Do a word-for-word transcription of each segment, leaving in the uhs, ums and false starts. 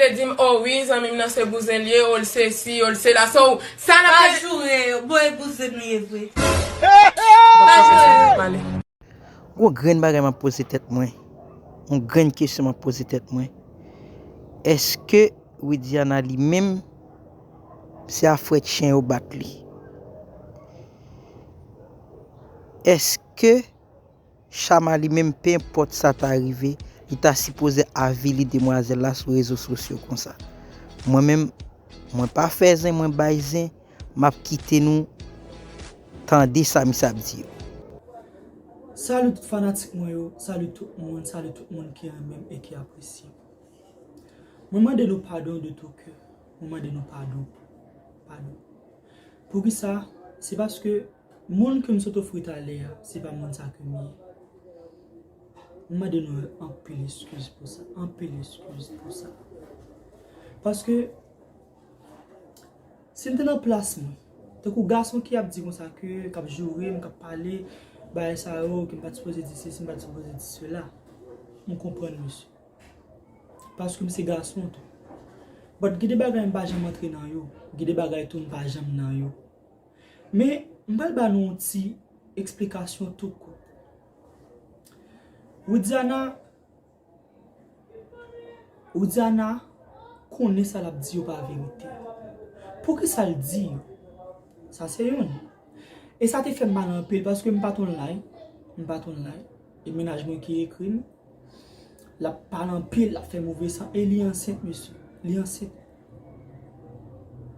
Te di m, "O wi, zanmi m nan se bouzen l ye, o l se si, o l se la." So, sa n ap Pa jure, bon, e bouzen nou ye vre. Pa jure. Gon grenn bagay m ap poze tèt mwen. Yon grenn kesyon m ap poze tèt mwen. Èske Widiana li menm se a frèt chen yo bat li? Èske Chama li menm, penpòt sa ta rive, li ta sipoze avili demwazèl la sou rezo sosyo konsa? Mwen menm, mwen pa fè zen, mwen bay zen, m ap kite nou tande sa misye ap di yo. Salut tout fanatik mwen yo, salut tout moun, salut tout moun ki renmen m e ki apresye m. Mwen mande nou padon de tout kè. Mwen mande nou padon. Padon. Poukisa? Se paske moun ke m sot ofri talè a, se pa moun sa ke m ye. Mwen mande nou anpil eskiz pou sa, anpil eskiz pou sa. Paske si m te nan plas mwen, tankou gason ki ap di konsa ke, k ap joure m, k ap pale bagay sa yo, ke m pa t sipoze di sesi, m pa t sipoze di sela, m konprann misye. Paske m se gason tou. But gen de bagay m pa janm antre nan yo, gen de bagay tou m pa janm nan yo. Men, m pral ba nou yon ti eksplikasyon tou kout. Widiana Widiana konnen sa l ap di yo pa verite. Poukisa l di yo? Sa se youn. E sa te fè m mal anpil paske m pa t online. M pa t online. E mennaj mwen ki ekri m. L ap pale anpil, l ap fè move san. E li ansent, mesye. Li ansent.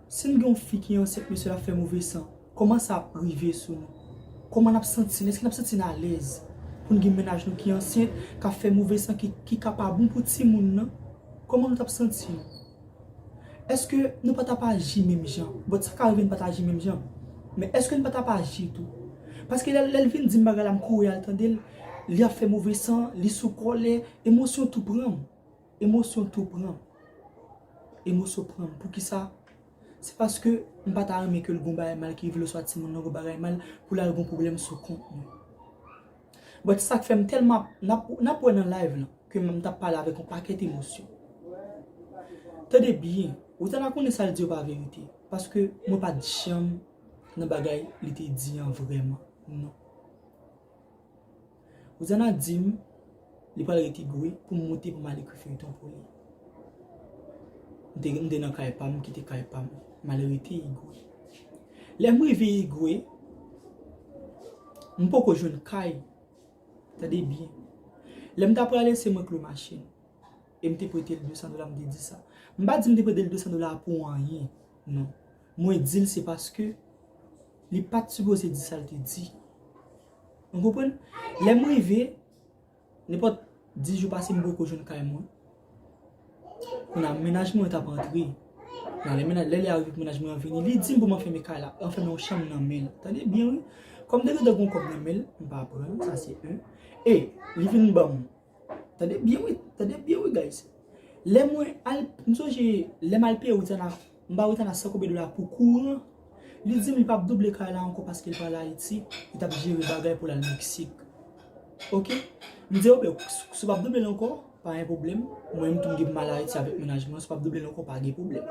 Si n gen yon fi ki ansent, mesye, l ap fè move san. Kòman sa ap rive sou nou? Kòman n ap santi n? Èske n ap santi n alèz pou n gen mennaj nou ki ansent, k ap fè move san, ki, ki ka pa bon pou timoun nan? Kòman nou t ap santi nou? Èske nou pa t ap aji menm jan? But sa ka rive n pa t aji menm jan. Men èske n pa t ap aji tou? Paske lè, lè l vin di m bagay la, m kouri al tande l, li ap fè move san, li sou kòlè, emosyon tou pran m. Emosyon tou pran m. Emosyon pran m. Poukisa? Se paske m pa ta renmen ke l gon bagay mal ki rive l oswa timoun nan gon bagay mal pou l al gon pwoblèm sou kont mwen. But sa k fè m tèlman ap, n ap, n ap wè nan live lan ke m t ap pale avèk yon pakèt emosyon. Tande byen, Widiana konnen sa l di yo pa verite, paske mwen pa t janm nan bagay li te di an vrèman, non. Widiana di m li pral rete Igwe pou m moute pou m al ekri feyton pou li. M te, m te nan kay pa m, m kite kay pa m, m al rete Igwe. Lè m rive Igwe, m poko jwenn kay. Tande byen. Lè m ta prale, se mwen k lwe machin. E m te prete l de san dola, m te di sa. M pa di m te prete l de san dola pou anyen. Non. Mwen di l se paske li pa t sipoze di sa l te di. Ou konprann? Lè m rive, nenpòt dis jou pase m poko jwenn kay mwen. Kounye a mennaj mwen t ap antre. Nan lè mennaj, lè li arive pou mennaj mwen an vini, li di m pou m anfèmen kay la, anfèmen yon chanm nan men l. Tande byen wi. Kòm te gentan gon kòb nan men l, m pa pran l, sa se en. E li vin ban m Tande byen wi, tande byen wi guys. Lè mwen al, m sonje lè m al peye Widiana, m ba Widiana san konbyen dola pou kouran. Li di m li p ap double kay la ankò paske l pral Ayiti, li t ap jere bagay pou l al Meksik. Oke? M di, oke, si w p ap double l ankò, pa gen pwoblèm. Mwen menm tou m gen pou m al Ayiti avèk mennaj mwen, si w p ap double l ankò, pa gen pwoblèm.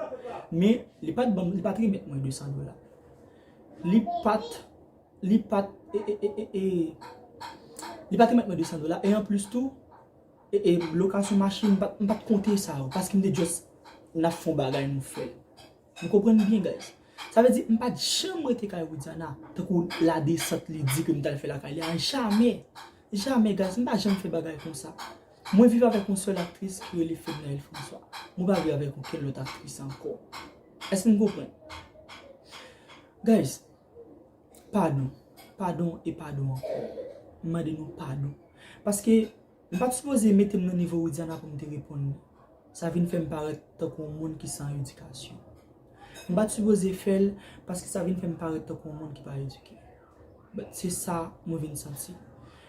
Men, li pa t ban m, li pa t remèt mwen de san dola. Li pa t li pa t e, e, e, e, e, li pa t remèt mwen de san dola. E anplis tou, e, e, lokasyon machin, m pa t, m pa t konte sa yo, paske m te just, n ap fè yon bagay, nou fè l. Nou konprann byen, guys. Sa vle di, m pa t janm rete kay Widiana, tankou ladesant li di ke m t al fè lakay li a. Jamè! Jamè, guys, m pa janm fè bagay konsa. Mwen viv avèk yon sèl aktris ki rele Fednaelle François. Mwen pa viv avèk okenn lòt aktris ankò. Èske n konprann? Guys, Padon. Padon e padon ankò. M mande nou padon. Paske m pa t sipoze mete m nan nivo Widiana pou m te reponn li. Sa vin fè m parèt tankou yon moun ki san edikasyon. M pa t sipoze fè l paske sa vin fè m parèt tankou yon moun ki pa edike. But se sa mwen vin santi.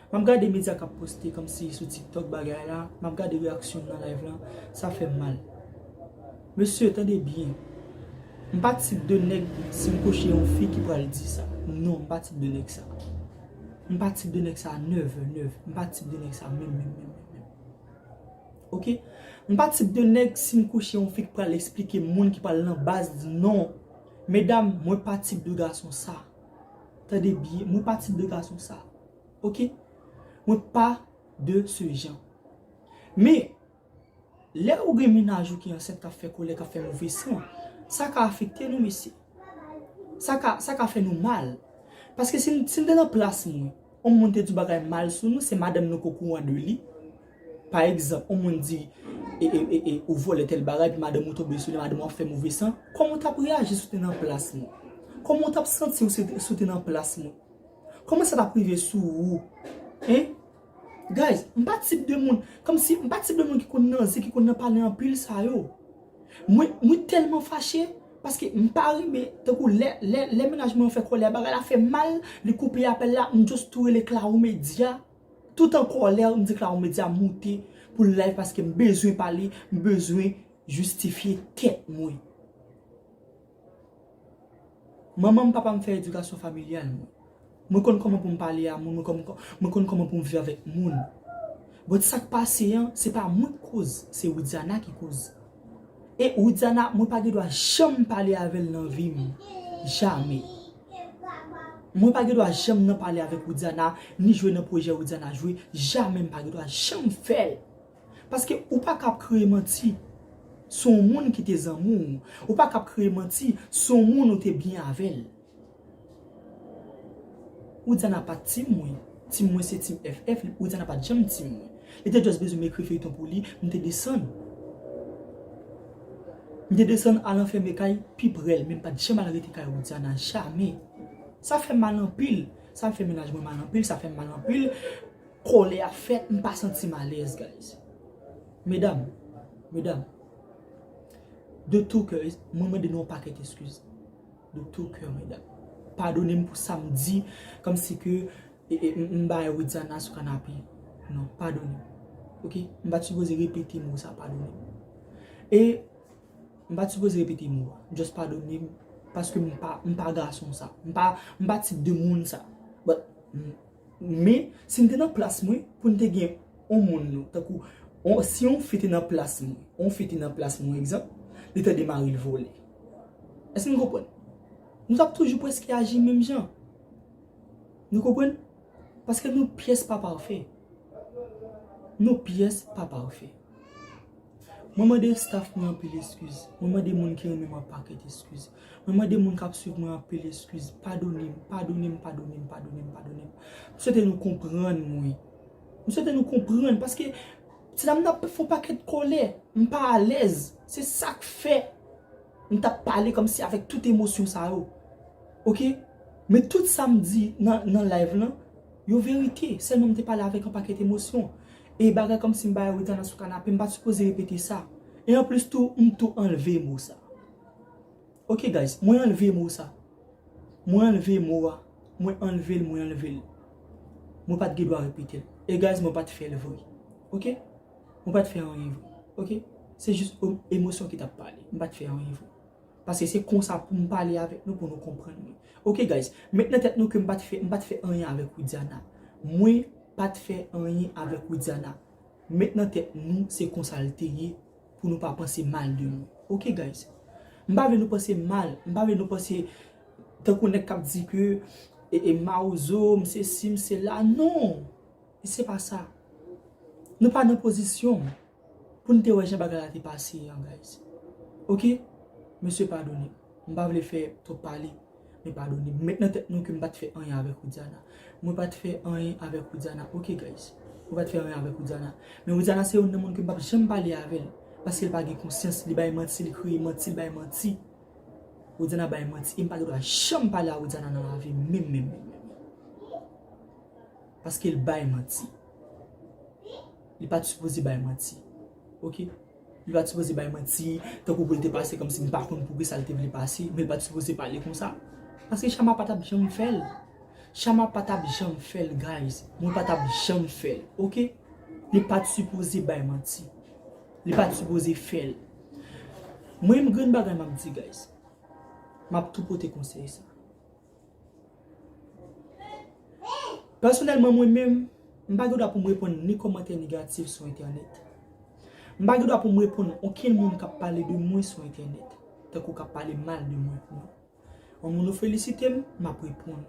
M ap gade medya k ap poste kòmsi sou TikTok bagay la, m ap gade reyaksyon m nan live lan, sa fè m mal. Mesye, tande byen. M pa tip de nèg, si m kouche yon fi ki pral di sa. Non, m pa tip de nèg sa. M pa tip de nèg sa, never, never. M pa tip de nèg sa, menm, menm, menm, menm, menm. Oke? M pa tip de nèg, si m kouche yon fi k pral eksplike moun ki pral nan baz, non. Medam, mwen pa tip de gason sa. Tande byen, mwen pa tip de gason sa. Oke? Mwen pa de ce genre. Men, lè ou gen mennaj ou ki ansent k ap fè kòlè, k ap fè move san, sa ka afekte nou, mesye. Sa ka, sa ka fè nou mal. Paske si, n- si n te nan plas mwen, yon moun te di bagay mal sou nou, se madanm nou k okouran de li. Pa egzanp, yon moun di, e, e, e, e, ou vòlè tèl bagay, epi madanm ou tonbe sou li, madanm ou ap fè move san. Kòman w t ap reyaji si w te nan plas mwen? Kòman w t ap santi w si w te nan plas mwen? Kòman sa t ap rive sou ou? Hein? Guys, m pa tip de moun, kòmsi m pa tip de moun ki konn nan zen, ki konn nan pale anpil sa yo. Mwen, mwen tèlman fache, paske m pa renmen, tankou lè, lè, lè mennaj mwen fè kòlè, bagay la fè mal, li koupe apèl la, m just tou rele Claro Media. Tout an kòlè, m di Claro Media moute pou l live paske m bezwen pale, m bezwen jistifye tèt mwen. Manman m, papa m fè edikasyon familyal mwen. Mwen konn kòman pou m pale a moun, mwen konn, mwen konn kòman pou m viv avèk moun. But sa k pase an, se pa mwen k koz, se Widiana ki koz. E Widiana, mwen pa gen dwa janm pale avè l nan vi m. Jamè. Mwen pa gen dwa janm nan pale avèk Widiana, ni jwe nan pwojè Widiana jwe. Jamè m pa gen dwa janm fè l. Paske ou pa ka ap kreye manti sou yon moun ki te zanmi w. Ou pa ka ap kreye manti sou yon moun ou te byen avè l. Widiana pa t team mwen. Team mwen se team F F, Widiana pa t janm team mwen. Li te just bezwen m ekri feyton pou li, m te desann. M te desann al anfème kay pi pre l, men m pa t janm al rete kay Widiana, jamè. Sa fè m mal anpil. Sa fè mennaj mwen mal anpil, sa fè m mal anpil. Kòlè a fèt, m pa santi m alèz, guys. Medam, medam, de tout cœur, mwen mande nou yon pakèt eskiz. De tout cœur, medam. Padone m pou sa m di, kòmsi ke e, e, m, m bay Widiana sou kanape. Non, padone m. Oke? M pa t sipoze repete mo sa, padone m. E m pa t sipoze repete mo a. Just padone m, paske m pa, m pa gason sa. M pa, m pa tip de moun sa. But, m, men, si m te nan plas mwen, pou n te gen yon moun nou, tankou, on, si yon fi te nan plas mwen, yon fi te nan plas mwen, egzanp, li tande mari l vòlè. Èske nou konprann? Nou t ap toujou prèske aji menm jan. Nou konprann? Paske nou pyès pa pafè. Nou pyès pa pafè. Mwen mande staff mwen anpil eskiz. Mwen mande moun ki renmen m an pakèt eskiz. Mwen mande moun k ap swiv mwen anpil eskiz. Padone m, padone m, padone m, padone m, padone m. M swete nou konprann mwen. M swete nou konprann, paske ti dam nan ap fè yon pakèt kòlè. M pa alèz. Se sa k fè m t ap pale kòmsi avèk tout emosyon sa yo. Oke? Men tout sa m di nan, nan live lan, yo verite. Sèlman m te pale avèk yon pakèt emosyon. E bagay kòmsi m bay Widiana sou kanape, m pa t sipoze repete sa. E anplis tou, m tou anlve mo sa. Oke, guys, mwen anlve mo sa. Mwen anlve mo a. Mwen anlve l, mwen anlve l. Mwen pa t gen dwa repete l. E guys, mwen pa t fè l vre. Oke? Mwen pa t fè anyen vre. Oke? Se jis em-, emosyon ki t ap pale. Mwen pa t fè anyen vre. Paske se konsa pou m pale avèk nou, pou nou konprann mwen. Oke, guys, met nan tèt nou ke m pa t fè, m pa t fè anyen avèk Widiana. Mwen pa t fè anyen avèk Widiana. Met nan tèt nou se konsa l te ye, pou nou pa panse mal de nou. Oke, guys? M pa vle nou panse mal, m pa vle nou panse tankou nèg k ap di ke e, e Mawozo, m sesi, m sela. Non! E se pa sa. Nou pa nan pozisyon pou n te wè jan bagay la te pase an, guys. Oke? Mesye, padone m. M pa vle fè twòp pale, men padone m. Met nan tèt nou ke m pa t fè anyen avèk Widiana. Mwen pa t fè anyen avèk Widiana. Oke, guys? Mwen pa t fè anyen avèk Widiana. Men Widiana se youn nan moun ke m p ap janm pale avè l. Paske l pa gen konsyans, li bay manti, li kreye manti, li bay manti. Widiana bay manti. E m pa gen dwa janm pale a Widiana nan lavi m, menm, menm, menm, menm. Paske l bay manti. Li pa t sipoze bay manti. Oke? Li pa t sipoze bay manti, tankou pou l te pase kòmsi m pa konn poukisa l te vle pase, men l pa t sipoze pale konsa. Paske Chama pa t ap janm fè l. Chama pa t ap janm fè l, guys. Mwen pa t ap janm fè l, oke? Li pa t sipoze bay manti. Li pa t sipoze fè l. Mwen, m grenn bagay m ap di, guys. M ap tou pote konsèy sa. Pèsonèlman, mwen menm, m pa gen dwa pou m reponn ni kòmantè negatif sou entènèt. M pa gen dwa pou m reponn okenn moun k ap pale de mwen sou entènèt, tankou k ap pale mal de mwen. Non. Yon moun ou felisite m, m ap reponn.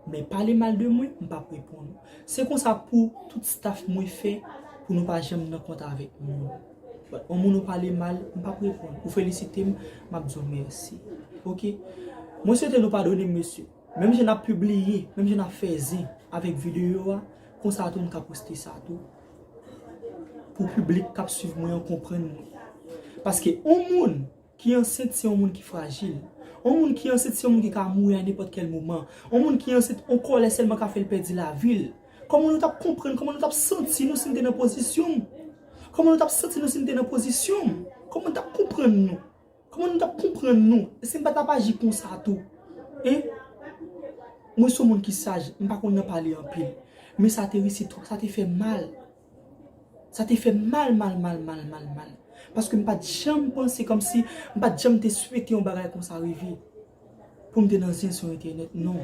Men pale mal de mwen, m p ap reponn. Se konsa pou tout staff mwen fè pou nou pa janm nan kont avèk moun. But yon moun ou pale mal, m p ap reponn. Ou felisite m, m ap di w mèsi. Oke? Mwen swete nou padone m, mesye. Menm jan n ap pibliye, menm jan n ap fè zen avèk videyo a, konsa tou m ka poste sa tou. Pou piblik k ap swiv mwen an konprann mwen. Paske yon moun ki ansent se yon moun ki frajil. Yon moun ki ansent se yon moun ki ka mouri a nenpòt kèl moman. Yon moun ki ansent, yon kòlè sèlman ka fè l pèdi lavi l. Kòman nou t ap konprann, kòman nou t ap santi nou si n te nan pozisyon m? Kòman nou t ap santi nou si n te nan pozisyon m? Kòman nou t ap konprann nou? Kòman nou t ap konprann nou? Èske m pa t ap aji konsa tou? Hein? Mwen se yon moun ki saj, m pa konn nan pale anpil. Men sa te resi twòp, sa te fè mal. Sa te fè mal, mal, mal, mal, mal, mal. Paske m pa t janm panse kòmsi, m pa t janm te swete yon bagay konsa rive. Pou m te nan zen sou entènèt, non.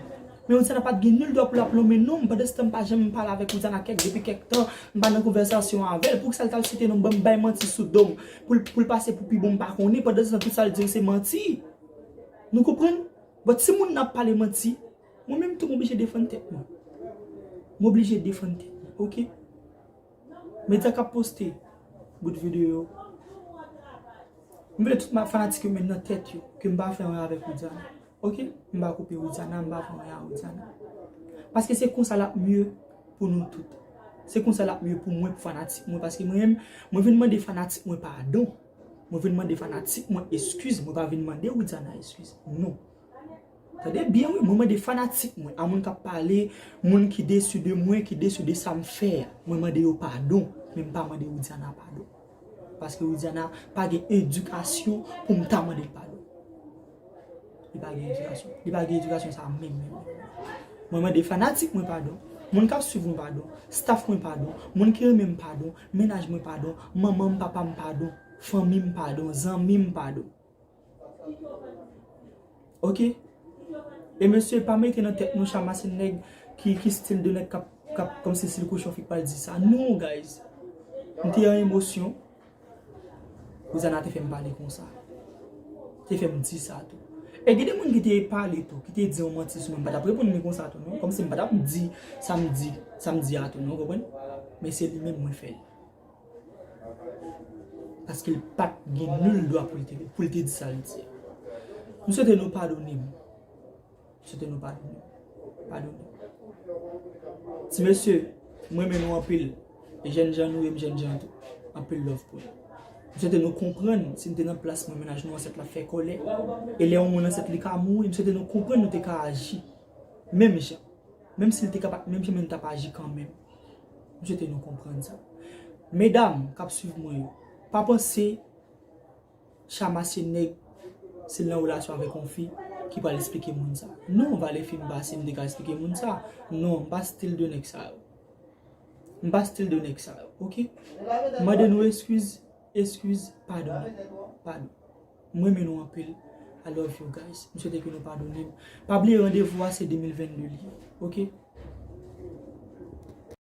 Men Widiana pa t gen nil dwa pou l ap lonmen non m. Pandan se tan m pa janm pale avèk Widiana kèk, depi kèk tan, m pa nan konvèsasyon avè l. Poukisa l t al site non m, ban m bay manti sou do m? Pou l, pou l pase pou pi bon m pa konnen. Pandan se tan tout sa l di yo se manti. Nou konprann? But si moun nan ap pale manti, mwen menm tou m oblije defann tèt mwen. M oblije defann tèt mwen, oke? Medya k ap poste bout videyo. M vle tout ma fanatik yo met nan tèt yo ke m pa fè anyen avèk Widiana. Oke? M pa koupe Widiana, m pa fè anyen a Widiana. Paske se konsa l ap mye pou nou tout. Se konsa l ap mye pou mwen, pou fanatik mwen. Paske mwen menm, mwen vin mande fanatik mwen padon. Mwen vin mande fanatik mwen eskiz. Mwen pa vin mande Widiana eskiz. Non. Tande byen wi, mwen mande fanatik mwen, a moun k ap pale, moun ki desi de mwen, ki desi de sa m fè a. Mwen mande yo padon, men m pa mande Widiana padon. Paske Widiana pa gen edikasyon pou m ta mande l padon. Li pa gen edikasyon. Li pa gen edikasyon sa menm, menm, menm. Mwen mande fanatik mwen padon, moun k ap swiv mwen padon, staff mwen padon, moun ki renmen m padon, mennaj mwen padon, manman m, papa m padon, fanmi m padon, zanmi m padon. Oke? E mesye, pa mete nan tèt nou Chama se nèg ki, ki stil de nèg k ap, k ap kòmsi si l kochon fik pral di sa. Non, guys. M te an emosyon. Widiana te fè m pale konsa. Te fè m di sa tou. E gen de moun ki te pale tou, ki te di yon manti sou mwen. M pa t ap reponn li konsa tou, non. Kòmsi m pa t ap di sa m di, sa m di a tou, non, w konprann? Men se li menm mwen fè l. Paske l pa t gen nil dwa pou l te, pou l te di sa l di a. M swete nou padone m. M swete nou padone m. Padone m. Ti mesye, m renmen nou anpil. E jènjan nou ye, m jènjan tou. Anpil love pou nou. M swete nou konprann, si n te nan plas mwen, mennaj nou ansent l ap fè kòlè. E lè yon moun ansent li ka mouri, m swete nou konprann nou te ka aji menm jan. Menm si l te ka pa t menm jan, men n t ap aji kanmenm. M swete nou konprann sa. Medam k ap swiv mwen yo, pa panse Chama se nèg, si l nan relasyon avèk yon fi, ki pral esplike moun sa. Non, vale fi m pa si m te ka esplike moun sa. Non, m pa stil de nèg sa yo. M pa stil de nèg sa yo, oke? Mande nou eskiz, eskiz, padon, padon. M renmen nou anpil. I love you guys. M swete ke nou padone m. Pa bliye randevou a se de mil vennde li ye, oke?